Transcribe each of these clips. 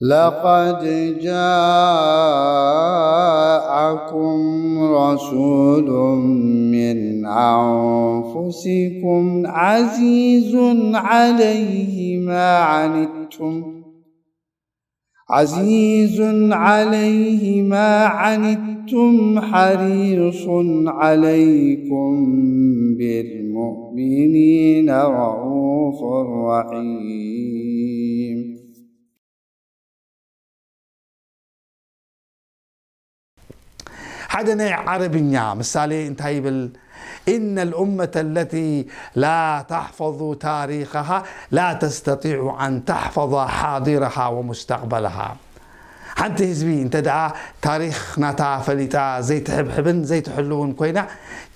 لقد جاءكم رسول من أنفسكم عزيز عليه ما عنتم عزيز عليه ما عنتم حريص عليكم بالمؤمنين رءوف رحيم. ሓደ ናይ ዓረብኛ ምሳሌ እንታይ ይብል? إن الأمة التي لا تحفظ تاريخها لا تستطيع أن تحفظ حاضرها ومستقبلها. ሓንቲ ህዝቢ እንተ ደኣ ታሪኽ ናታ ፈሊጣ ዘይትሕብሕብን ዘይትሕልውን ኮይና፣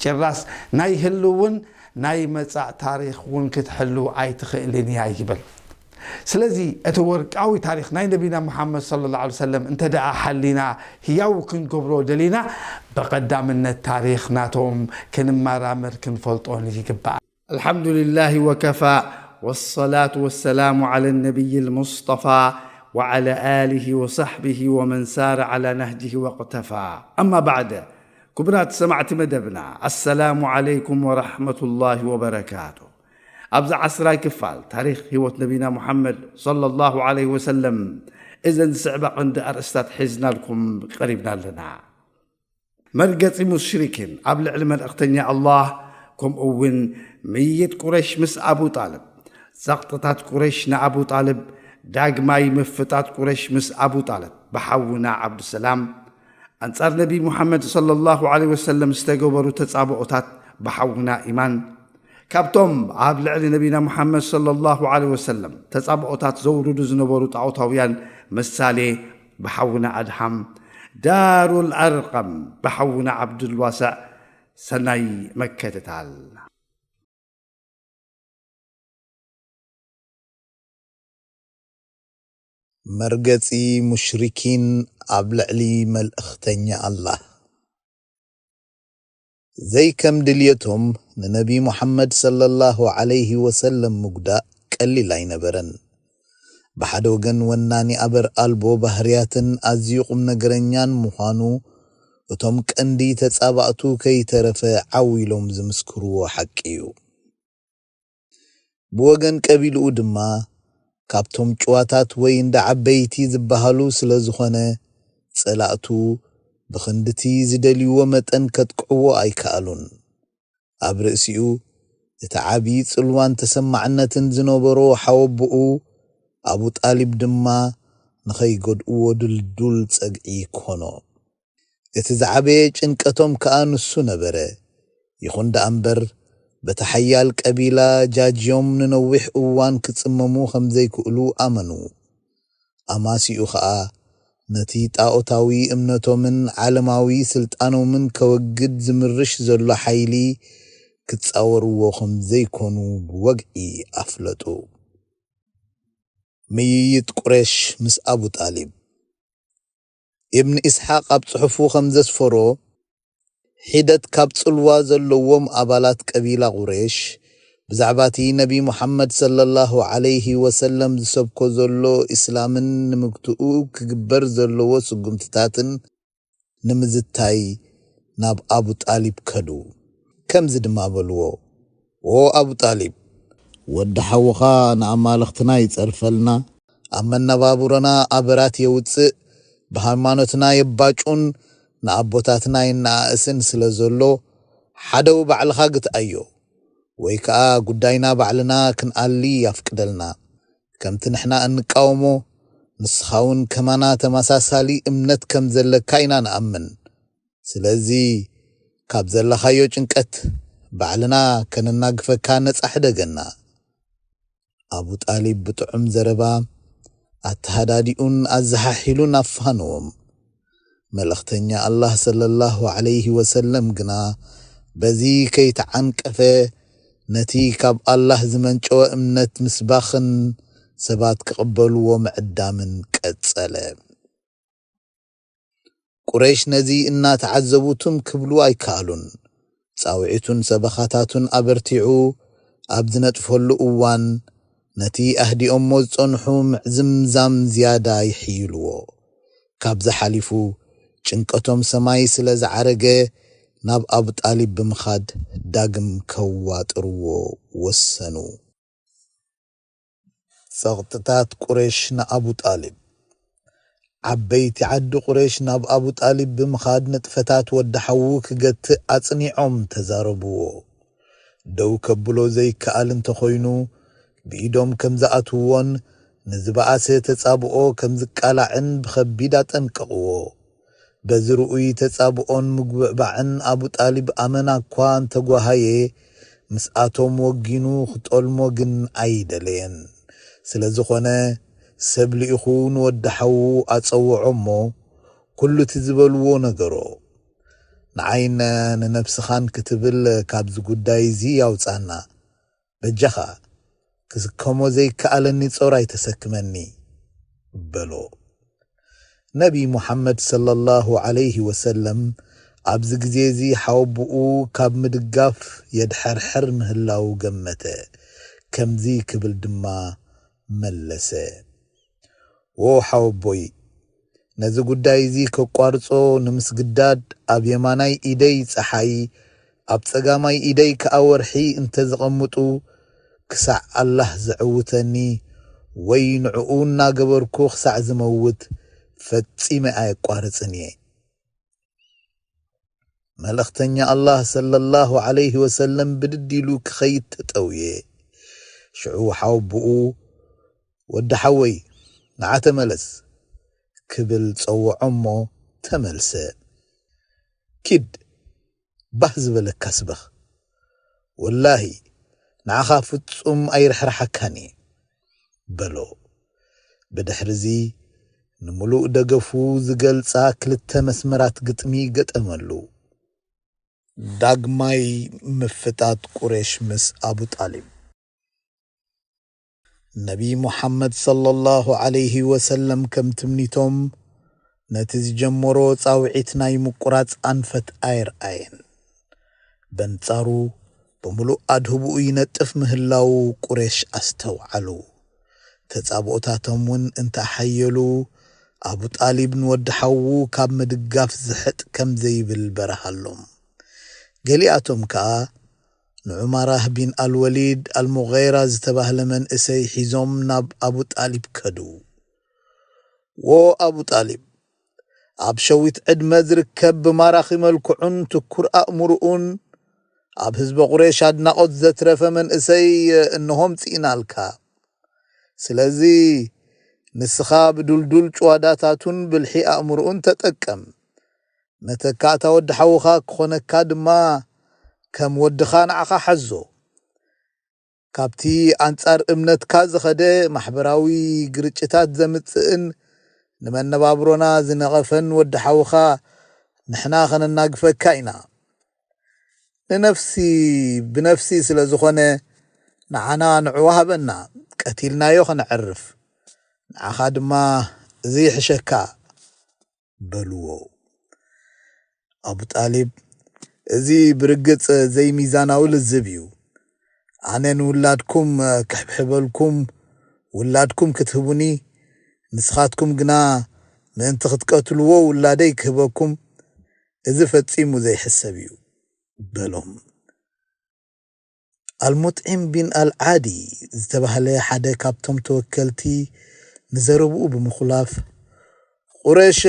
ጭራስ ናይ ህልውን ናይ መጻእ ታሪኽ እውን ክትሕሉ ኣይትኽእልን እያ ይብል። ስለዚ እቲ ወርቃዊ ታሪኽ ናይ ነቢና ሙሓመድ ሰለላሁ ዐለይሂ ወሰለም እንተ ደኣ ሓሊና ህያው ክንገብሮ ደሊና፣ ብቐዳምነት ታሪኽ ናቶም ክንመራመር ክንፈልጦን ይግባእ። الحمد لله وكفى، والصلاة والسلام على النبي المصطفى، وعلى آله وصحبه ومن سار على نهجه واقتفى. أما بعد، ክቡራት ሰማዕቲ መደብና፣ السلام عليكم ورحمة الله وبركاته። ኣብዚ ዓስራይ ክፋል ታሪኽ ህይወት ነቢና ሙሓመድ ሰለላሁ ዐለይሂ ወሰለም፣ እዘን ዝስዕባ ቀንዲ ኣርእስታት ሒዝናልኩም ቀሪብና ኣለና። መርገጺ ሙሽሪኪን ኣብ ልዕሊ መልእኽተኛ ኣላህ፣ ከምኡ እውን ምይይጥ ቁረሽ ምስ ኣቡ ጣልብ፣ ጸቕጥታት ቁረሽ ንኣቡ ጣልብ፣ ዳግማይ ምፍጣጥ ቁረሽ ምስ ኣቡ ጣልብ ብሓውና ዓብዱሰላም፣ ኣንጻር ነቢ ሙሓመድ ሰለላሁ ዐለይሂ ወሰለም ዝተገበሩ ተጻብኦታት ብሓውና ኢማን፣ ካብቶም ኣብ ልዕሊ ነቢና ሙሓመድ ሰለላሁ ዐለይሂ ወሰለም ተጻብኦታት ዘውርዱ ዝነበሩ ጣዖታውያን ምሳሌ ብሓውና ኣድሃም፣ ዳሩል ኣርቀም ብሓውና ዓብዱልዋስዕ ሰናይ መከተታል። መርገጺ ሙሽሪኪን ኣብ ልዕሊ መልእኽተኛ ኣላህ። ዘይከም ድልየቶም ንነቢ ሙሓመድ ሰለላሁ ዐለይሂ ወሰለም ምጉዳእ ቀሊል ኣይነበረን። ብሓደ ወገን ወናኒ ኣበር ኣልቦ ባህርያትን ኣዝዩ ቁም ነገረኛን ምዃኑ እቶም ቀንዲ ተጻባእቱ ከይተረፈ ዓው ኢሎም ዝምስክርዎ ሓቂ እዩ። ብወገን ቀቢልኡ ድማ ካብቶም ጭዋታት ወይ እንዳ ዓበይቲ ዝበሃሉ ስለ ዝኾነ፣ ጸላእቱ ብኽንድቲ ዝደልይዎ መጠን ከጥቅዕዎ ኣይከኣሉን። ኣብ ርእሲኡ እቲ ዓቢ ጽልዋን ተሰማዕነትን ዝነበሮ ሓወቦኡ ኣቡ ጣሊብ ድማ ንኸይጎድእዎ ድልዱል ጸግዒ ኮኖ። እቲ ዝዓበየ ጭንቀቶም ከኣ ንሱ ነበረ። ይኹን ደኣ እምበር፣ በቲ ሓያል ቀቢላ ጃጅዮም ንነዊሕ እዋን ክጽመሙ ከም ዘይክእሉ ኣመኑ። ኣማሲኡ ኸኣ፣ ነቲ ጣኦታዊ እምነቶምን ዓለማዊ ስልጣኖምን ከወግድ ዝምርሽ ዘሎ ሓይሊ ክጻወርዎ ከም ዘይኮኑ ብወግዒ ኣፍለጡ። ምይይጥ ቁሬሽ ምስ ኣቡ ጣሊብ። ኢብን ኢስሓቅ ኣብ ጽሑፉ ከም ዘስፈሮ፣ ሒደት ካብ ጽልዋ ዘለዎም ኣባላት ቀቢላ ቁሬሽ፣ ብዛዕባ እቲ ነቢ ሙሓመድ ሰለላሁ ዐለይሂ ወሰለም ዝሰብኮ ዘሎ ኢስላምን ንምግትኡ ክግበር ዘለዎ ስጉምትታትን ንምዝታይ ናብ ኣቡ ጣሊብ ከዱ። ከምዚ ድማ በልዎ፣ "ዎ ኣቡ ጣሊብ፣ ወዲ ሓውኻ ንኣማልኽትና ይጸርፈልና፣ ኣብ መነባብሮና ኣበራት የውጽእ፣ ብሃይማኖትና የባጩን ንኣቦታትና የነኣእስን ስለ ዘሎ፣ ሓደው ባዕልኻ ግትኣዮ፣ ወይ ከኣ ጉዳይና ባዕልና ክንኣሊ ኣፍቅደልና። ከምቲ ንሕና እንቃወሞ፣ ንስኻ እውን ከማና ተመሳሳሊ እምነት ከም ዘለካ ኢና ንኣምን። ስለዚ፣ ካብ ዘለኻዮ ጭንቀት ባዕልና ከነናግፈካ ነጻ ሕደገና።" ኣቡ ጣሊብ ብጥዑም ዘረባ ኣተሃዳዲኡን ኣዘሓሒሉን ኣፋነዎም። መልእኽተኛ ኣላህ ሰለላሁ ዐለይሂ ወሰለም ግና በዚ ከይተዓንቀፈ፣ ነቲ ካብ ኣላህ ዝመንጨወ እምነት ምስባኽን ሰባት ክቕበልዎ ምዕዳምን ቀጸለ። ቁረይሽ ነዚ እናተዓዘቡ ትም ክብሉ ኣይከኣሉን። ጻውዒቱን ሰበኻታቱን ኣበርቲዑ ኣብ ዝነጥፈሉ እዋን፣ ነቲ ኣህዲኦሞ ዝጸንሑ ምዕዝምዛም ዝያዳ ይሕይልዎ። ካብዚ ሓሊፉ፣ ጭንቀቶም ሰማይ ስለ ዝዓረገ፣ ናብ ኣቡ ጣሊብ ብምኻድ ዳግም ከዋጥርዎ ወሰኑ። ጸቕጥታት ቁሬሽ ንኣቡ ጣሊብ። ዓበይቲ ዓዲ ቁሬሽ ናብ ኣቡ ጣሊብ ብምኻድ ንጥፈታት ወዲ ሓዉ ክገትእ ኣጽኒዖም ተዛረብዎ። ደው ከብሎ ዘይከኣል እንተኾይኑ፣ ብኢዶም ከም ዝኣትውዎን ንዝበኣሰ ተጻብኦ ከም ዝቃላዕን ብኸቢድ ኣጠንቀቕዎ። በዚ ርኡይ ተጻብኦን ምጉብዕባዕን ኣቡ ጣሊብ ኣመና እኳ እንተጓሃየ፣ ምስኣቶም ወጊኑ ክጠልሞ ግን ኣይደለየን። ስለ ዝኾነ፣ ሰብ ልኢኹ ንወዲ ሓዉ ኣጸውዖ እሞ፣ ኩሉ እቲ ዝበልዎ ነገሮ። ንዓይን ንነብስኻን ክትብል ካብዚ ጉዳይ እዚ ኣውጻና። በጃኻ፣ ክስከሞ ዘይከኣለኒ ጾር ኣይተሰክመኒ፣ በሎ። ነቢ ሙሓመድ ሰለላሁ ዐለይሂ ወሰለም ኣብዚ ግዜ እዚ ሓወቦኡ ካብ ምድጋፍ የድሐርሕር ምህላዉ ገመተ። ከምዚ ክብል ድማ መለሰ፣ "ዎ ሓወቦይ፣ ነዚ ጉዳይ እዚ ከቋርጾ ንምስግዳድ ኣብ የማናይ ኢደይ ጸሓይ፣ ኣብ ጸጋማይ ኢደይ ከኣ ወርሒ እንተ ዝቐምጡ፣ ክሳዕ ኣላህ ዘዕውተኒ ወይ ንዕኡ እናገበርኩ ክሳዕ ዝመውት ፈጺመ ኣየቋርጽን እየ።" መልእኽተኛ ኣላህ ሰለላሁ ዐለይሂ ወሰለም ብድድ ኢሉ ክኸይድ ተጠውየ። ሽዑ ሓወቦኡ፣ "ወዲ ሓወይ፣ ንዓ ተመለስ" ክብል ጸውዖ እሞ ተመልሰ። "ኪድ፣ ባህ ዝበለካ ስበኽ። ወላሂ፣ ንዓኻ ፍጹም ኣይርሕርሓካን እየ" በሎ። ብድሕርዚ፣ ንምሉእ ደገፉ ዝገልጻ ክልተ መስመራት ግጥሚ ገጠመሉ። ዳግማይ ምፍጣጥ ቁሬሽ ምስ ኣቡ ጣሊብ። ነቢ ሙሓመድ ሰለላሁ ዐለይሂ ወሰለም ከም ትምኒቶም ነቲ ዝጀመሮ ጻውዒት ናይ ምቁራጽ ኣንፈት ኣይርኣየን። በንጻሩ፣ ብምሉእ ኣድህብኡ ይነጥፍ ምህላዉ ቁሬሽ ኣስተውዓሉ። ተጻብኦታቶም እውን እንተሓየሉ፣ ኣቡ ጣሊብ ንወዲ ሓዉ ካብ ምድጋፍ ዝሕጥ ከም ዘይብል በረሃሎም። ገሊኣቶም ከኣ ንዑማራህ ቢን ኣልወሊድ ኣልሙገይራ ዝተባህለ መንእሰይ ሒዞም ናብ ኣቡ ጣሊብ ከዱ። "ዎ ኣቡ ጣሊብ፣ ኣብ ሸዊት ዕድመ ዝርከብ ብማራኺ መልክዑን ትኩር ኣእምሮኡን ኣብ ህዝቢ ቁሬሽ ኣድናቖት ዘትረፈ መንእሰይ እንሆ ኣምጺእናልካ። ስለዚ ንስኻ ብዱልዱል ጭዋዳታቱን ብልሒ ኣእምሮኡን ተጠቀም። መተካእታ ወዲ ሓውኻ ክኾነካ ድማ ከም ወድኻ ንዓኻ ሓዞ። ካብቲ ኣንጻር እምነትካ ዝኸደ ማሕበራዊ ግርጭታት ዘምጽእን ንመነባብሮና ዝነቐፈን ወዲ ሓውኻ ንሕና ኸነናግፈካ ኢና። ንነፍሲ ብነፍሲ ስለ ዝኾነ ንዓና ንዕኡ ሃበና፣ ቀቲልናዮ ኸነዕርፍ። ንዓኻ ድማ እዚ ይሕሸካ" በልዎ። ኣቡ ጣሊብ፣ "እዚ ብርግጽ ዘይሚዛናዊ ልዝብ እዩ። ኣነ ንውላድኩም ክሕብሕበልኩም፣ ውላድኩም ክትህቡኒ፣ ንስኻትኩም ግና ምእንቲ ክትቀትልዎ ውላደይ ክህበኩም፣ እዚ ፈጺሙ ዘይሕሰብ እዩ" በሎም። ኣልሙጥዒም ቢን ኣልዓዲ ዝተባህለ ሓደ ካብቶም ተወከልቲ ንዘረብኡ ብምኹላፍ፣ "ቁረሽ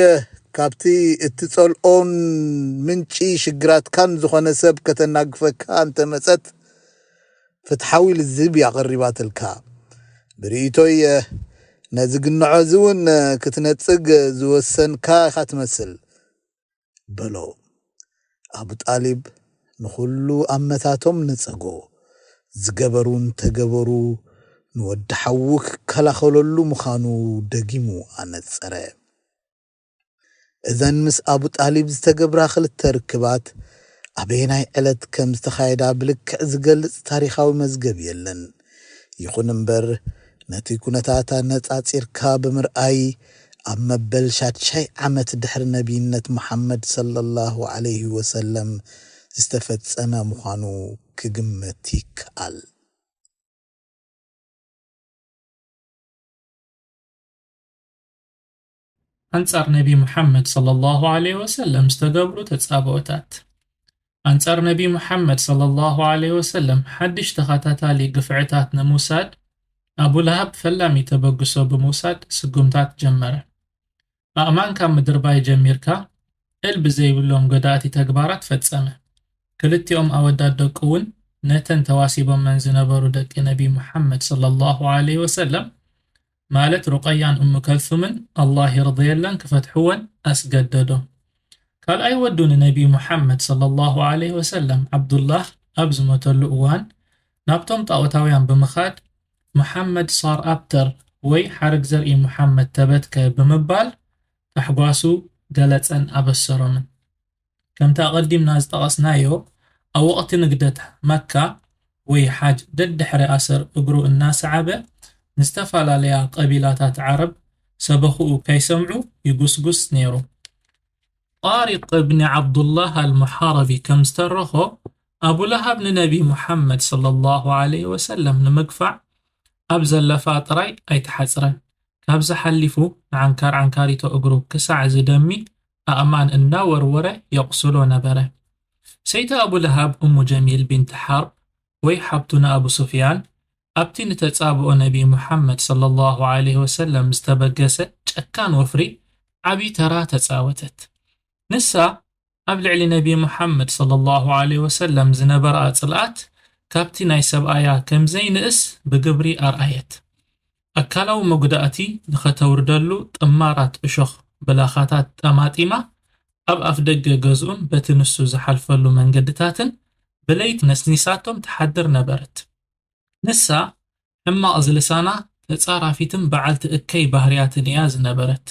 ካብቲ እትጸልኦን ምንጪ ሽግራትካን ዝኾነ ሰብ ከተናግፈካ እንተመጸት፣ ፍትሓዊ ልዝብ እያ ቀሪባትልካ። ብርእይቶይ፣ ነዚ ግንዖ እዚ እውን ክትነጽግ ዝወሰንካ ኢኻ ትመስል" በሎ። ኣቡ ጣሊብ ንኹሉ ኣመታቶም ነጸጎ። ዝገበሩ እንተገበሩ፣ ንወዲ ሓዉ ክከላኸለሉ ምዃኑ ደጊሙ ኣነጸረ። እዘን ምስ ኣቡ ጣሊብ ዝተገብራ ክልተ ርክባት ኣበየናይ ዕለት ከም ዝተኻየዳ ብልክዕ ዝገልጽ ታሪኻዊ መዝገብ የለን። ይኹን እምበር፣ ነቲ ኩነታት ኣነጻጺርካ ብምርኣይ፣ ኣብ መበል ሻድሻይ ዓመት ድሕሪ ነቢይነት መሓመድ ሰለላሁ ዐለይሂ ወሰለም ዝተፈጸመ ምዃኑ ክግመት ይከኣል። ኣንጻር ነቢ ሙሓመድ ሰለላሁ ዐለይሂ ወሰለም ዝተገብሩ ተጻብኦታት። ኣንጻር ነቢ ሙሓመድ ሰለላሁ ዐለይሂ ወሰለም ሓድሽ ተኸታታሊ ግፍዕታት ንምውሳድ፣ ኣቡ ለሃብ ፈላሚ ተበግሶ ብምውሳድ ስጉምታት ጀመረ። ኣእማን ካብ ምድርባይ ጀሚርካ፣ እል ብዘይብሎም ጎዳእቲ ተግባራት ፈጸመ። ክልቲኦም ኣወዳት ደቁ እውን ነተን ተዋሲቦመን ዝነበሩ ደቂ ነቢ ሙሓመድ ሰለላሁ ዐለይሂ ወሰለም፣ ማለት ሩቀያን እሙ ከልሱምን፣ ኣላህ ይርضየለን፣ ክፈትሕወን ኣስገደዶ። ካልኣይ ወዱ ንነቢ ሙሓመድ ሰለላሁ ዐለይሂ ወሰለም ዓብዱላህ ኣብ ዝሞተሉ እዋን ናብቶም ጣዖታውያን ብምኻድ፣ ሙሓመድ ሳር ኣብተር ወይ ሓረግ ዘርኢ ሙሓመድ ተበትከ ብምባል ታሕጓሱ ገለጸን ኣበሰሮምን። ከምቲ ኣቐዲምና ዝጠቐስናዮ፣ ኣብ ወቕቲ ንግደት መካ ወይ ሓጅ ደድሕሪ ኣሰር እግሩ እናሰዓበ ንዝተፈላለያ ቀቢላታት ዓረብ ሰበኽኡ ከይሰምዑ ይጉስጉስ ነይሩ። ጣሪቅ እብኒ ዓብዱላህ ኣልሙሓረቢ ከም ዝተረኾ፣ ኣቡ ለሃብ ንነቢ ሙሓመድ ሰለላሁ ዐለይሂ ወሰለም ንምግፋዕ ኣብ ዘለፋ ጥራይ ኣይተሓጽረን። ካብዚ ሓሊፉ ንዓንካር ዓንካሪቶ እግሩ ክሳዕ ዝደሚ ኣእማን እናወርወረ የቑስሎ ነበረ። ሰይቲ ኣቡ ለሃብ እሙ ጀሚል ቢንት ሓርብ ወይ ሓብቱ ንኣቡ ሱፍያን ኣብቲ ንተጻብኦ ነቢ ሙሓመድ ሰለላሁ ዐለይሂ ወሰለም ዝተበገሰ ጨካን ወፍሪ ዓቢ ተራ ተጻወተት። ንሳ ኣብ ልዕሊ ነቢ ሙሓመድ ሰለላሁ ዐለይሂ ወሰለም ዝነበራ ጽልኣት ካብቲ ናይ ሰብኣያ ከም ዘይንእስ ብግብሪ ኣርኣየት። ኣካላዊ መጉዳእቲ ንኸተውርደሉ ጥማራት እሾኽ ብላኻታት ጠማጢማ ኣብ ኣፍደገ ገዝኡን በቲ ንሱ ዝሓልፈሉ መንገድታትን ብለይቲ ነስኒሳቶም ትሓድር ነበረት። ንሳ ሕማቕ ዝልሳና ተጻራፊትን በዓልቲ እከይ ባህርያትን እያ ዝነበረት።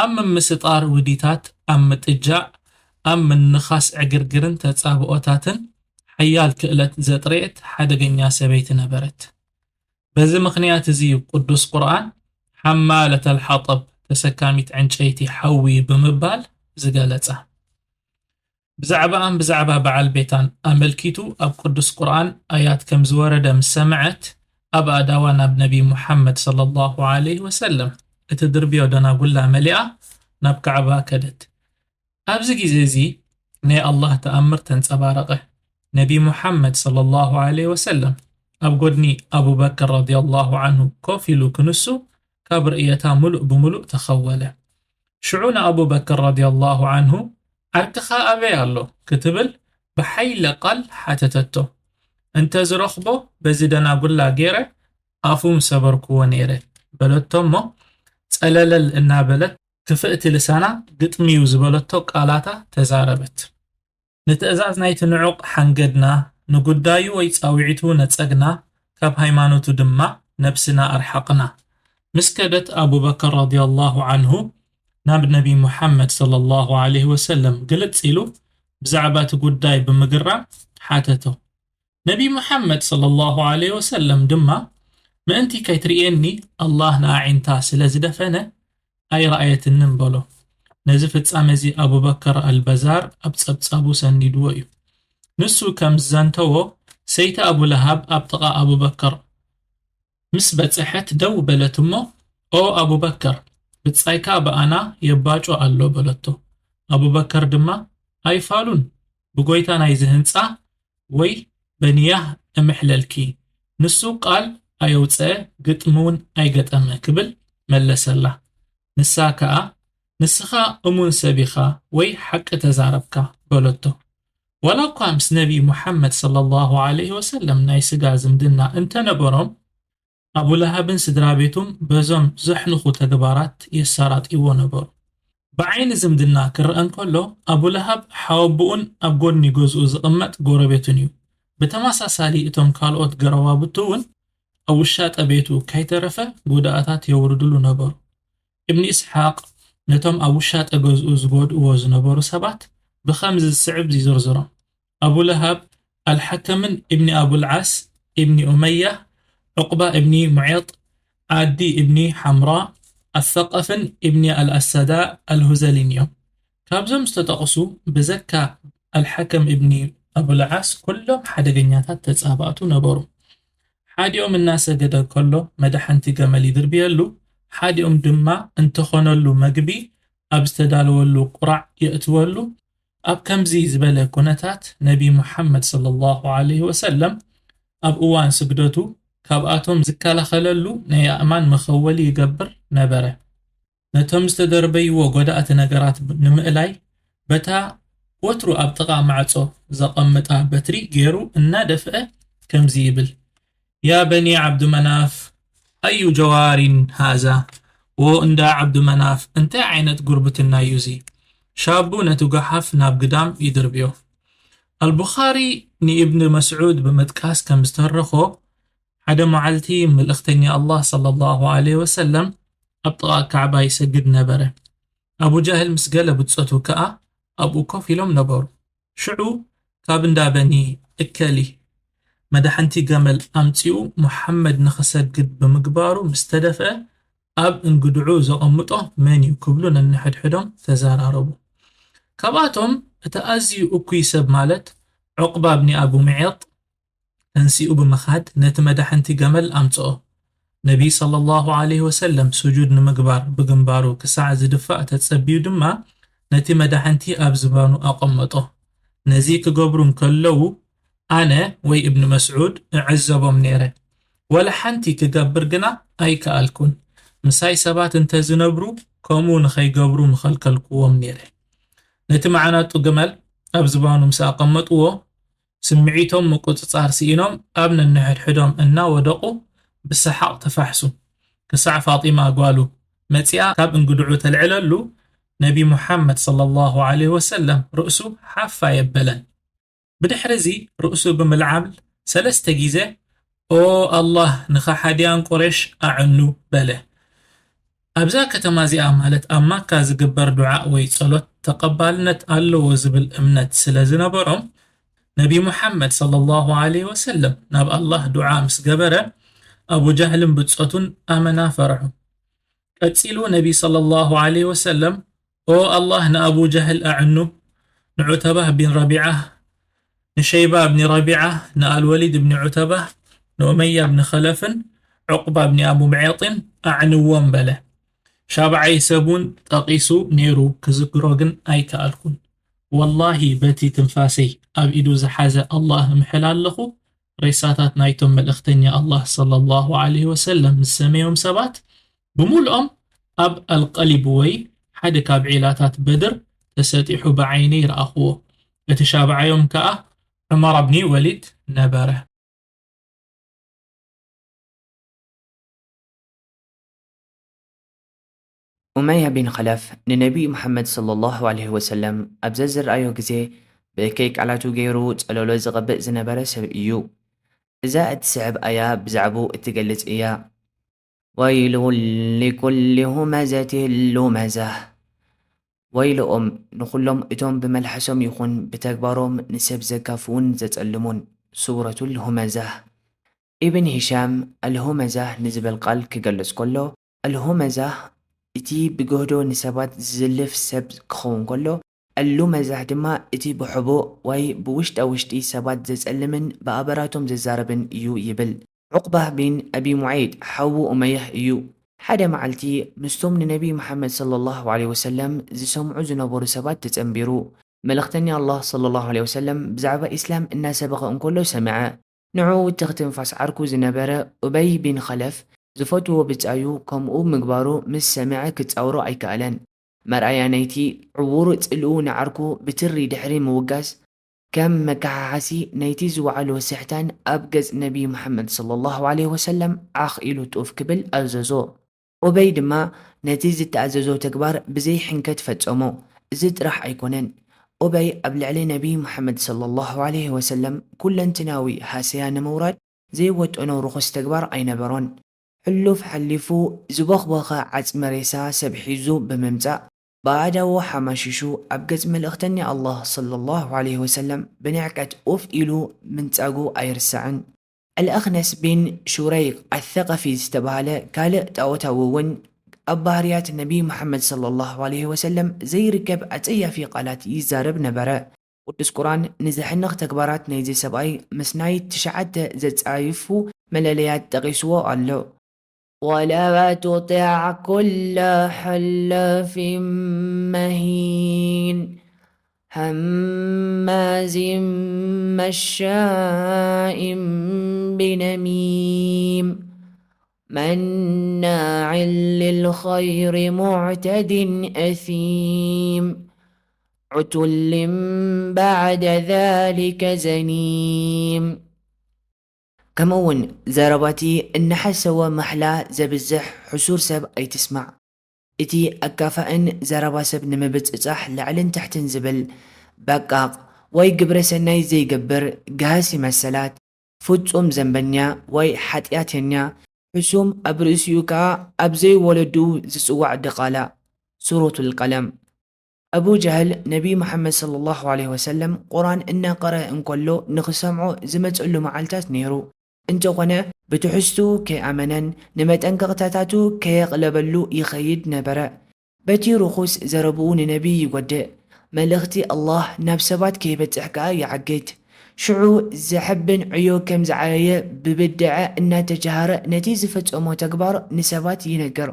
ኣብ ምምስጣር ውዲታት፣ ኣብ ምጥጃእ፣ ኣብ ምንኻስ ዕግርግርን ተጻብኦታትን ሓያል ክእለት ዘጥረየት ሓደገኛ ሰበይቲ ነበረት። በዚ ምኽንያት እዚ እዩ ቅዱስ ቁርኣን ሓማለተል ሓጠብ፣ ተሰካሚት ዕንጨይቲ ሓዊ፣ ብምባል ዝገለጻ። ብዛዕባኣን ብዛዕባ በዓል ቤታን ኣመልኪቱ ኣብ ቅዱስ ቁርኣን ኣያት ከም ዝወረደ ምስ ሰምዐት፣ ኣብ ኣእዳዋ ናብ ነቢ ሙሓመድ ሰለላሁ ዐለይሂ ወሰለም እትድርብዮ ደናጉላ መሊኣ ናብ ካዕባ ከደት። ኣብዚ ግዜ እዚ ናይ ኣላህ ተኣምር ተንጸባረቐ። ነቢ ሙሓመድ ሰለላሁ ዐለይሂ ወሰለም ኣብ ጎድኒ ኣቡበክር ረዲየላሁ ዐንሁ ኮፍ ኢሉ ክንሱ ካብ ርእየታ ምሉእ ብምሉእ ተኸወለ። ሽዑ ንኣቡበክር ረዲየላሁ ዐንሁ፣ "ዓርክኻ ኣበይ ኣሎ?" ክትብል ብሓይለ ቃል ሓተተቶ። "እንተ ዝረኽቦ በዚ ደናጉላ ገይረ ኣፉ ምሰበርክዎ ነይረ" በለቶ እሞ፣ ጸለለል እናበለት ክፍእቲ ልሳና ግጥሚ'ዩ ዝበለቶ ቃላታ ተዛረበት። ንትእዛዝ ናይቲ ንዑቕ ሓንገድና፣ ንጉዳዩ ወይ ጻውዒቱ ነጸግና፣ ካብ ሃይማኖቱ ድማ ነብስና ኣርሓቕና። ምስ ከደት ኣቡበከር ረዲየላሁ ዐንሁ ናብ ነቢ ሙሓመድ ሰለላሁ ዐለይሂ ወሰለም ግልጽ ኢሉ ብዛዕባ እቲ ጉዳይ ብምግራም ሓተቶ። ነቢ ሙሓመድ ሰለላሁ ዐለይሂ ወሰለም ድማ፣ "ምእንቲ ከይትርእየኒ ኣላህ ንኣዒንታ ስለ ዝደፈነ ኣይረኣየትንን" በሎ። ነዚ ፍጻመ እዚ ኣቡበከር ኣልበዛር ኣብ ጸብጻቡ ሰኒድዎ እዩ። ንሱ ከም ዝዘንተዎ፣ ሰይቲ ኣቡ ለሃብ ኣብ ጥቓ ኣቡበከር ምስ በጽሐት ደው በለት እሞ፣ "ኦ ኣቡበከር፣ ብጻይካ ብኣና የባጩ ኣሎ" በለቶ። ኣቡበከር ድማ፣ "ኣይፋሉን፣ ብጎይታ ናይዚ ህንጻ ወይ በንያህ እምሕለልኪ፣ ንሱ ቃል ኣየውጽአ፣ ግጥሚ እውን ኣይገጠመ" ክብል መለሰላ። ንሳ ከኣ፣ "ንስኻ እሙን ሰብ ኢኻ ወይ ሓቂ ተዛረብካ" በለቶ። ዋላ እኳ ምስ ነቢ ሙሓመድ ሰለላሁ ዐለይሂ ወሰለም ናይ ስጋ ዝምድና እንተነበሮም፣ ኣቡ ለሃብን ስድራ ቤቱን በዞም ዘሕንኹ ተግባራት የሰራጥይዎ ነበሩ። ብዓይኒ ዝምድና ክረአ እንከሎ፣ ኣቡ ለሃብ ሓወቦኡን ኣብ ጎድኒ ገዝኡ ዝቕመጥ ጎረቤቱን እዩ። ብተመሳሳሊ፣ እቶም ካልኦት ገረባብቱ እውን ኣብ ውሻጠ ቤቱ ከይተረፈ ጉድኣታት የውርድሉ ነበሩ። እብኒ ኢስሓቅ ነቶም ኣብ ውሻጠ ገዝኡ ዝጎድእዎ ዝነበሩ ሰባት ብኸምዚ ዝስዕብ ይዝርዝሮም። ኣቡ ለሃብ፣ ኣልሓከምን እብኒ ኣቡልዓስ፣ እብኒ ኡመያ፣ ዑቕባ እብኒ ሙዔጥ፣ ዓዲ እብኒ ሓምራ፣ ኣሰቐፍን እብኒ ኣልኣሰዳ ኣልሁዘሊን እዮም። ካብዞም ዝተጠቕሱ ብዘካ ኣልሓከም እብኒ ኣቡልዓስ ኩሎም ሓደገኛታት ተጻባእቱ ነበሩ። ሓዲኦም እናሰገደ ከሎ መዳሕንቲ ገመል ይድርብየሉ፣ ሓዲኦም ድማ እንተኾነሉ መግቢ ኣብ ዝተዳለወሉ ቁራዕ የእትወሉ። ኣብ ከምዚ ዝበለ ኩነታት ነቢ ሙሓመድ ሰለላሁ ዐለይሂ ወሰለም ኣብ እዋን ስግደቱ ካብኣቶም ዝከላኸለሉ ናይ ኣእማን መኸወሊ ይገብር ነበረ። ነቶም ዝተደርበይዎ ጎዳእቲ ነገራት ንምእላይ በታ ወትሩ ኣብ ጥቓ ማዕጾ ዘቐምጣ በትሪ ገይሩ እናደፍአ ከምዚ ይብል፣ ያ በኒ ዓብዱ መናፍ፣ ኣዩ ጀዋሪን ሃዛ? ዎ እንዳ ዓብዱ መናፍ፣ እንታይ ዓይነት ጉርብትና እዩ እዚ? ሻቡ ነቲ ጓሓፍ ናብ ግዳም ይድርብዮ። ኣልቡኻሪ ንኢብን መስዑድ ብምጥቃስ ከም ዝተረኾ፣ ሓደ መዓልቲ መልእኽተኛ ኣላህ ሰለላሁ ዐለይሂ ወሰለም ኣብ ጥቓ ካዕባ ይሰግድ ነበረ። ኣቡ ጃህል ምስ ገለ ብጾቱ ከኣ ኣብኡ ኮፍ ኢሎም ነበሩ። ሽዑ ካብ እንዳ በኒ እከሊ መዳሕንቲ ገመል ኣምጺኡ ሙሓመድ ንኽሰግድ ብምግባሩ ምስ ተደፍአ፣ ኣብ እንግድዑ ዘቐምጦ መን እዩ ክብሉ ነንሕድሕዶም ተዘራረቡ። ካብኣቶም እቲ ኣዝዩ እኩይ ሰብ ማለት ዑቕባ ብኒ ኣቡ ምዔጥ ተንሲኡ ብምኻድ ነቲ መዳሕንቲ ገመል ኣምጽኦ። ነቢ ሰለላሁ ዐለይሂ ወሰለም ስጁድ ንምግባር ብግንባሩ ክሳዕ ዝድፋእ ተጸብዩ ድማ ነቲ መዳሕንቲ ኣብ ዝባኑ ኣቐመጦ። ነዚ ክገብሩ እንከለዉ ኣነ ወይ እብኒ መስዑድ እዕዘቦም ነይረ። ወላ ሓንቲ ክገብር ግና ኣይከኣልኩን። ምሳይ ሰባት እንተ ዝነብሩ ከምኡ ንኸይገብሩ ምኸልከልኩዎም ነይረ። ነቲ መዓናጡ ግመል ኣብ ዝባኑ ምስ ኣቐመጥዎ ስምዒቶም ምቁጽጻር ስኢኖም ኣብ ነንሕድሕዶም እናወደቑ ብሰሓቕ ተፋሕሱ። ክሳዕ ፋጢማ ጓሉ መጺኣ ካብ እንግድዑ ተልዕለሉ ነቢ ሙሓመድ ሰለላሁ ዐለይሂ ወሰለም ርእሱ ሓፍ ኣየበለን። ብድሕሪ እዚ ርእሱ ብምልዓል ሰለስተ ግዜ ኦ ኣላህ ንኸሓድያን ቁሬሽ ኣዕኑ በለ። ኣብዛ ከተማ እዚኣ ማለት ኣብ ማካ ዝግበር ዱዓ ወይ ጸሎት ተቐባልነት ኣለዎ ዝብል እምነት ስለ ዝነበሮም ነቢ ሙሓመድ ሰለላሁ ዐለይሂ ወሰለም ናብ ኣላህ ዱዓ ምስ ገበረ ኣቡ ጃህልን ብጾቱን ኣመና ፈርሑ። ቀጺሉ ነቢ ሰለላሁ ዐለይሂ ወሰለም ኦ ኣላህ ንኣቡ ጃህል ኣዕኑ፣ ንዑተባህ ቢን ረቢዓ፣ ንሸይባ ብኒ ረቢዓ፣ ንኣልወሊድ ብኒ ዑተባህ፣ ንኡመያ ብኒ ኸለፍን ዑቕባ ብኒ ኣቡ ምዔጥን ኣዕንዎም በለ። ሻብዓይ ሰብ እውን ጠቒሱ ነይሩ ክዝክሮ ግን ኣይከኣልኩን። ወላሂ በቲ ትንፋሰይ ኣብ ኢዱ ዝሓዘ ኣላህ እምሕል ኣለኹ፣ ሬሳታት ናይቶም መልእኽተኛ ኣላህ ሰለላሁ ዐለይሂ ወሰለም ዝሰመዮም ሰባት ብምሉኦም ኣብ ኣልቀሊብ ወይ ሓደ ካብ ዒላታት በድር ተሰጢሑ ብዓይነይ ረኣኽዎ። እቲ ሻብዓዮም ከኣ ዑመር ብኒ ወሊድ ነበረ። ኡመያ ቢን ኸለፍ ንነቢይ ሙሓመድ ሰለላሁ ዐለይሂ ወሰለም ኣብ ዘዝረኣዮ ግዜ ብእከይ ቃላቱ ገይሩ ጸለሎ ዝቐብእ ዝነበረ ሰብ እዩ። እዛ እትስዕብ ኣያ ብዛዕባኡ እትገልጽ እያ። ወይሉን ሊኩሊ ሁመዘቲን ሉመዛህ። ወይልኦም ንኹሎም እቶም ብመልሓሶም ይኹን ብተግባሮም ንሰብ ዘጋፍኡን ዘጸልሙን። ሱረቱል ሁመዛህ። ኢብን ሂሻም ኣልሁመዛህ ንዝብል ቃል ክገልጽ ከሎ፣ ኣልሁመዛህ እቲ ብገህዶ ንሰባት ዝዝልፍ ሰብ ክኸውን ከሎ፣ ኣሉመዛህ ድማ እቲ ብሕቡእ ወይ ብውሽጣ ውሽጢ ሰባት ዘጸልምን ብኣበራቶም ዘዛርብን እዩ ይብል። ዑቕባህ ቢን ኣቢ ሙዓይጥ ሓዉ ኡመያህ እዩ። ሓደ መዓልቲ ምስቶም ንነቢ መሓመድ ሰለላሁ ዐለይሂ ወሰለም ዝሰምዑ ዝነበሩ ሰባት ተጸንቢሩ። መልእኽተኛ ኣላህ ሰለላሁ ዐለይሂ ወሰለም ብዛዕባ ኢስላም እናሰበኸ እንከሎ ሰምዐ። ንዕኡ ትኽ ትንፋስ ዓርኩ ዝነበረ ኡበይ ቢን ኸለፍ ዝፈትዎ ብጻዩ ከምኡ ምግባሩ ምስ ሰምዐ ክጻወሮ ኣይከኣለን። መርኣያ ናይቲ ዕዉር ጽልኡ ንዓርኩ ብትሪ ድሕሪ ምውጋዝ፣ ከም መከሓሓሲ ናይቲ ዝወዓሎ ስሕታን ኣብ ገጽ ነቢ መሓመድ ሰለላሁ ዐለይሂ ወሰለም ዓኽ ኢሉ ጡፍ ክብል ኣዘዞ። ኡበይ ድማ ነቲ ዝተኣዘዞ ተግባር ብዘይ ሕንከት ፈጸሞ። እዚ ጥራሕ ኣይኮነን። ኡበይ ኣብ ልዕሊ ነቢ መሓመድ ሰለላሁ ዐለይሂ ወሰለም ኩለንትናዊ ሃሰያ ንምውራድ ዘይወጠኖ ርኹስ ተግባር ኣይነበሮን። ሕሉፍ ሓሊፉ ዝቦኽቦኸ ዓጽሚ ሬሳ ሰብ ሒዙ ብምምጻእ ብኣእዳዉ ሓማሺሹ ኣብ ገጽ መልእኽተኛ ኣላህ ሰለላሁ ዐለይሂ ወሰለም ብንዕቀት ኡፍ ኢሉ ምንጻጉ ኣይርሳዕን። ኣልኣኽነስ ቢን ሹረይቅ ኣሰቐፊ ዝተባህለ ካልእ ጣዖታዊ እውን ኣብ ባህርያት ነቢ መሓመድ ሰለላሁ ዐለይሂ ወሰለም ዘይርከብ ኣጸያፊ ቃላት ይዛረብ ነበረ። ቅዱስ ቁርኣን ንዘሕንኽ ተግባራት ናይዚ ሰብኣይ ምስናይ ትሽዓተ ዘጻይፉ መለለያት ጠቒስዎ ኣሎ። ولا تطع كل حلاف مهين هماز مشاء بنميم مناع للخير معتد أثيم عتل بعد ذلك زنيم ከምኡ እውን ዘረባቲ እናሓሰወ ማሕላ ዘብዝሕ ሕሱር ሰብ ኣይትስማዕ። እቲ ኣካፋእን ዘረባ ሰብ ንምብጽጻሕ ላዕልን ታሕትን ዝብል በቃቕ ወይ ግብረ ሰናይ ዘይገብር ገሃሲ መሰላት ፍጹም ዘንበኛ ወይ ሓጢኣተኛ ሕሱም ኣብ ርእሲኡ ከኣ ኣብ ዘይወለዱ ዝጽዋዕ ድቓላ። ሱረቱል ቀለም። ኣቡ ጀህል ነቢ መሓመድ ሰለላሁ ዐለይሂ ወሰለም ቁርኣን እናቐረአ እንከሎ ንኽሰምዖ ዝመጸሉ መዓልታት ነይሩ። እንተኾነ ብትሕዝትኡ ከይኣመነን ንመጠንቀቕታታቱ ከየቕለበሉ ይኸይድ ነበረ። በቲ ርኹስ ዘረብኡ ንነቢ ይጎድእ፣ መልእኽቲ ኣላህ ናብ ሰባት ከይበጽሕ ከኣ ይዓግት። ሽዑ ዘሕብን ዕዮ ከም ዝዓየየ ብብድዐ እናተጃሃረ ነቲ ዝፈጸሞ ተግባር ንሰባት ይነግር።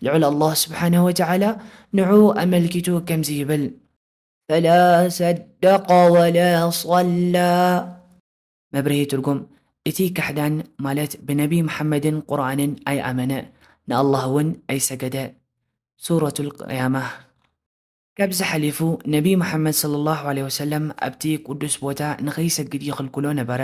ልዑል ኣላህ ስብሓነሁ ወተዓላ ንዕኡ ኣመልኪቱ ከምዚ ይብል። فلا صدق ولا صلى መብርሂ ትርጉም፣ እቲ ካሕዳን ማለት ብነቢ መሓመድን ቁርኣንን ኣይኣመነ፣ ንኣላህ እውን ኣይሰገደ። ሱረቱል ቅያማ። ካብዚ ሓሊፉ ነቢ መሓመድ ሰለላሁ ዐለይሂ ወሰለም ኣብቲ ቅዱስ ቦታ ንኸይሰግድ ይኽልክሎ ነበረ።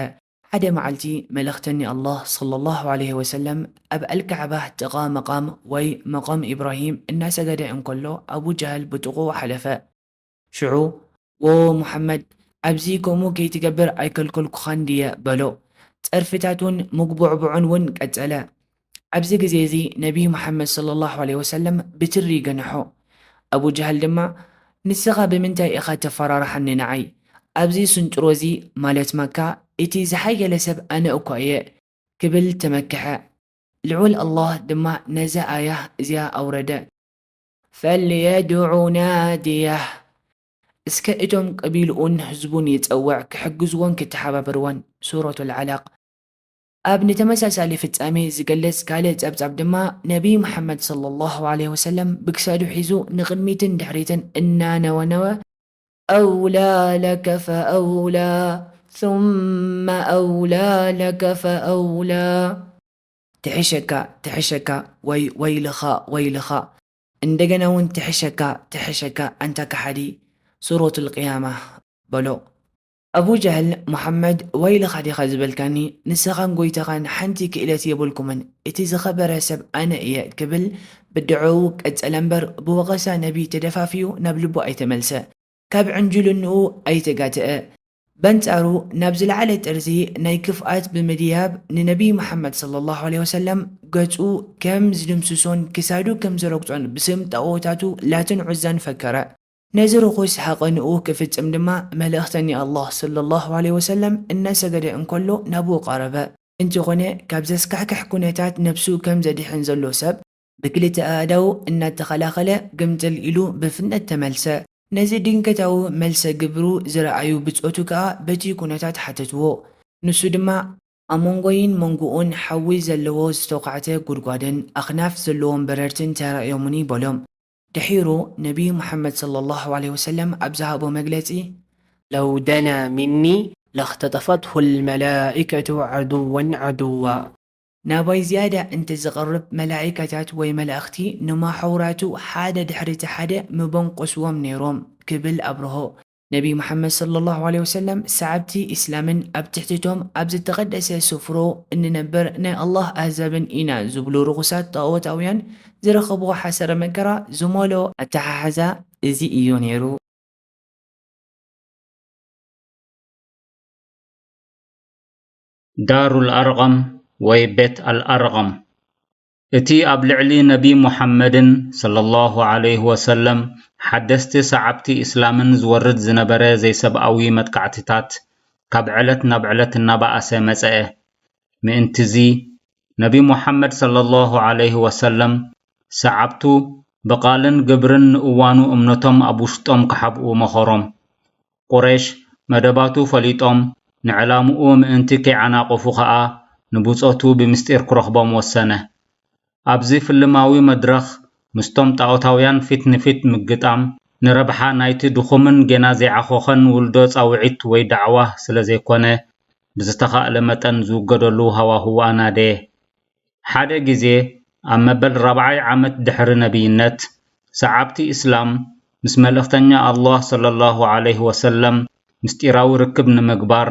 ሓደ መዓልቲ መልእኽተኒ ኣላህ ሰለላሁ ዐለይሂ ወሰለም ኣብ ኣልካዕባ ጥቓ መቓም ወይ መቓም ኢብራሂም እናሰገደ እንከሎ ኣቡ ጀህል ብጥቕኡ ሓለፈ። ሽዑ፣ "ዎ ሙሓመድ፣ ኣብዚ ከምኡ ከይትገብር ኣይከልከልኩኻን ድየ?" በሎ። ጸርፍታቱን ምጉብዕብዑን እውን ቀጸለ። ኣብዚ ግዜ እዚ ነቢ ሙሓመድ ሰለላሁ ዐለይሂ ወሰለም ብትሪ ገንሖ። ኣቡ ጀህል ድማ፣ "ንስኻ ብምንታይ ኢኻ ተፈራርሓኒ ንዓይ? ኣብዚ ስንጭሮ እዚ፣ ማለት መካ፣ እቲ ዝሓየለ ሰብ ኣነ እኳ እየ" ክብል ተመክሐ። ልዑል ኣላህ ድማ ነዛ ኣያ እዚኣ ኣውረደ። "ፈልየድዑ ናድያህ" እስከ እቶም ቀቢልኡን ህዝቡን ይጸውዕ ክሕግዝዎን ክተሓባበርዎን። ሱረቱል ዓላቕ። ኣብ ንተመሳሳሊ ፍጻሜ ዝገልጽ ካልእ ጸብጻብ ድማ ነቢ መሓመድ ሰለላሁ ዐለይሂ ወሰለም ብክሳዱ ሒዙ ንቕድሚትን ድሕሪትን እናነወነወ ኣውላ ለከ ፈኣውላ ثم ኣውላ ለከ ፈኣውላ ትሕሸካ ትሕሸካ ወይ ወይልኻ ወይልኻ እንደገና እውን ትሕሸካ ትሕሸካ ኣንታ ከሓዲ ሱረቱል ቅያማ በሎ። ኣቡ ጀህል፣ "ሙሓመድ ወይልኻ ዲኻ ዝበልካኒ? ንስኻን ጎይታኻን ሓንቲ ክእለት የብልኩምን። እቲ ዝኸበረ ሰብ ኣነ እየ" ክብል ብድዐኡ ቀጸለ እምበር ብወቐሳ ነቢ ተደፋፊኡ ናብ ልቡ ኣይተመልሰ። ካብ ዕንጅልንኡ ኣይተጋተአ። በንጻሩ ናብ ዝለዓለ ጥርዚ ናይ ክፍኣት ብምድያብ ንነቢ መሓመድ ሰለላሁ ዐለይሂ ወሰለም ገጹ ከም ዝድምስሶን ክሳዱ ከም ዝረግጾን ብስም ጣኦታቱ ላትን ዑዛን ፈከረ። ነዚ ርኹስ ሃቐንኡ ክፍጽም ድማ መልእኽተኛ ኣላህ ሰለላሁ ዐለይሂ ወሰለም እናሰገደ እንከሎ ናብኡ ቀረበ። እንተኾነ ካብ ዘስካሕክሕ ኩነታት ነብሱ ከም ዘድሕን ዘሎ ሰብ ብክልተ ኣእዳው እናተኸላኸለ ግምጥል ኢሉ ብፍጥነት ተመልሰ። ነዚ ድንገታዊ መልሰ ግብሩ ዝረኣዩ ብጾቱ ከኣ በቲ ኩነታት ሓተትዎ። ንሱ ድማ ኣብ መንጎይን መንጎኡን ሓዊ ዘለዎ ዝተዃዕተ ጉድጓድን ኣኽናፍ ዘለዎም በረርትን ተራእዮምኒ በሎም። ድሒሩ ነቢ ሙሓመድ ሰለላሁ ዐለይሂ ወሰለም ኣብ ዝሃቦ መግለጺ፣ ለው ደና ሚኒ ለኽተጠፈትሁ ልመላኢከቱ ዐዱወን ዐዱዋ። ናባይ ዝያዳ እንተዝቐርብ መላኢካታት ወይ መላእኽቲ ንማሐውራቱ ሓደ ድሕሪ እቲ ሓደ ምበንቆስዎም ነይሮም ክብል ኣብርሆ። ነቢ ሙሓመድ ሰለላሁ ዐለይሂ ወሰለም ሰዓብቲ ኢስላምን ኣብ ትሕቲቶም ኣብ ዝተቐደሰ ስፍሮ እንነብር ናይ ኣላህ ኣህዛብን ኢና ዝብሉ ርኹሳት ጣኦታውያን ዝረኸብዎ ሓሰረ መከራ ዝመልኦ ኣተሓሕዛ እዚ እዩ ነይሩ። ዳሩል ኣርቐም ወይ ቤት ኣልኣርቐም። እቲ ኣብ ልዕሊ ነቢ ሙሓመድን ሰለላሁ ዐለይሂ ወሰለም ሓደስቲ ሰዓብቲ እስላምን ዝወርድ ዝነበረ ዘይሰብኣዊ መጥቃዕትታት ካብ ዕለት ናብ ዕለት እናበኣሰ መጸአ። ምእንትዚ ነቢ ሙሓመድ ሰለላሁ ዐለይሂ ወሰለም ሰዓብቱ ብቓልን ግብርን ንእዋኑ እምነቶም ኣብ ውሽጦም ክሓብኡ መኸሮም። ቁረይሽ መደባቱ ፈሊጦም ንዕላምኡ ምእንቲ ከይዓናቕፉ ኸኣ ንብጾቱ ብምስጢር ክረኽቦም ወሰነ። ኣብዚ ፍልማዊ መድረኽ ምስቶም ጣኦታውያን ፊት ንፊት ምግጣም፣ ንረብሓ ናይቲ ድኹምን ጌና ዘይዓኾኸን ውልዶ ጻውዒት ወይ ዳዕዋ ስለ ዘይኮነ፣ ብዝተኻእለ መጠን ዝውገደሉ ሃዋህው ኣናደየ። ሓደ ግዜ፣ ኣብ መበል ራብዓይ ዓመት ድሕሪ ነብይነት፣ ሰዓብቲ እስላም ምስ መልእኽተኛ ኣላህ ሰለላሁ ዐለይሂ ወሰለም ምስጢራዊ ርክብ ንምግባር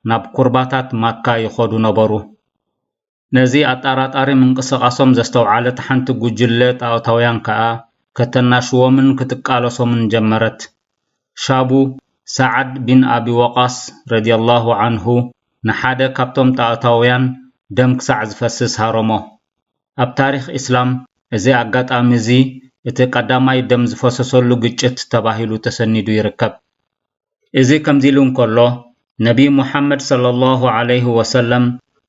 ናብ ኩርባታት ማካ ይኸዱ ነበሩ። ነዚ ኣጣራጣሪ ምንቅስቓሶም ዘስተውዓለት ሓንቲ ጉጅለ ጣኦታውያን ከኣ ከተናሽዎምን ክትቃለሶምን ጀመረት። ሻቡ፣ ሰዓድ ቢን ኣቢ ወቃስ ረዲየላሁ ዓንሁ፣ ንሓደ ካብቶም ጣኦታውያን ደም ክሳዕ ዝፈስስ ሃረሞ። ኣብ ታሪኽ ኢስላም፣ እዚ ኣጋጣሚ እዚ እቲ ቀዳማይ ደም ዝፈሰሰሉ ግጭት ተባሂሉ ተሰኒዱ ይርከብ። እዚ ከምዚ ኢሉ እንከሎ፣ ነቢ ሙሓመድ ሰለላሁ ዐለይሂ ወሰለም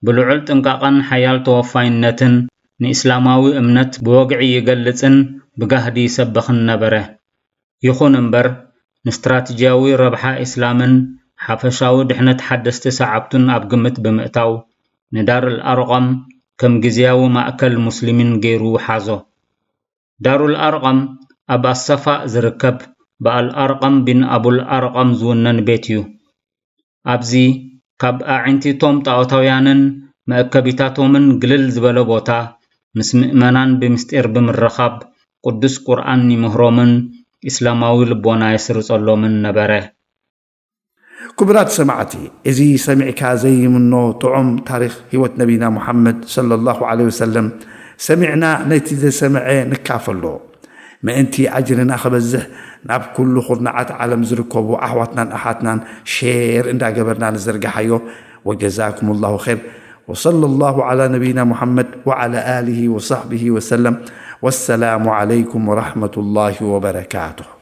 ብልዑል ጥንቃቐን ሓያል ተወፋይነትን ንእስላማዊ እምነት ብወግዒ ይገልጽን ብጋህዲ ይሰብኽን ነበረ። ይኹን እምበር፣ ንስትራተጂያዊ ረብሓ ኢስላምን ሓፈሻዊ ድሕነት ሓደስቲ ሰዓብቱን ኣብ ግምት ብምእታው፣ ንዳር ኣልኣርቐም ከም ግዝያዊ ማእከል ሙስሊሚን ገይሩ ሓዞ። ዳሩል ኣርቐም ኣብ ኣሰፋእ ዝርከብ ብኣል ኣርቐም ቢን ኣቡል ኣርቐም ዝውነን ቤት እዩ። ኣብዚ ካብ ኣዒንቲቶም ጣኦታውያንን መእከቢታቶምን ግልል ዝበለ ቦታ፣ ምስ ምእመናን ብምስጢር ብምርኻብ ቅዱስ ቁርኣን ይምህሮምን ኢስላማዊ ልቦና የስርጸሎምን ነበረ። ክቡራት ሰማዕቲ፣ እዚ ሰሚዕካ ዘይምኖ ጥዑም ታሪኽ ህይወት ነቢና ሙሓመድ ሰለላሁ ዐለይሂ ወሰለም ሰሚዕና ነቲ ዘሰምዐ ንካፈሎ። ምእንቲ ኣጅርና ክበዝሕ ናብ ኩሉ ኩርናዓት ዓለም ዝርከቡ ኣሕዋትናን ኣሓትናን ሼር እንዳገበርና ንዘርግሓዮ። ወጀዛኩም ላሁ ኸይር። ወሰለ ላሁ ዐላ ነቢይና ሙሓመድ ወዐላ ኣሊሂ ወሳሕቢሂ ወሰለም። ወሰላሙ ዐለይኩም ወረሕመቱላሂ ወበረካቱሁ።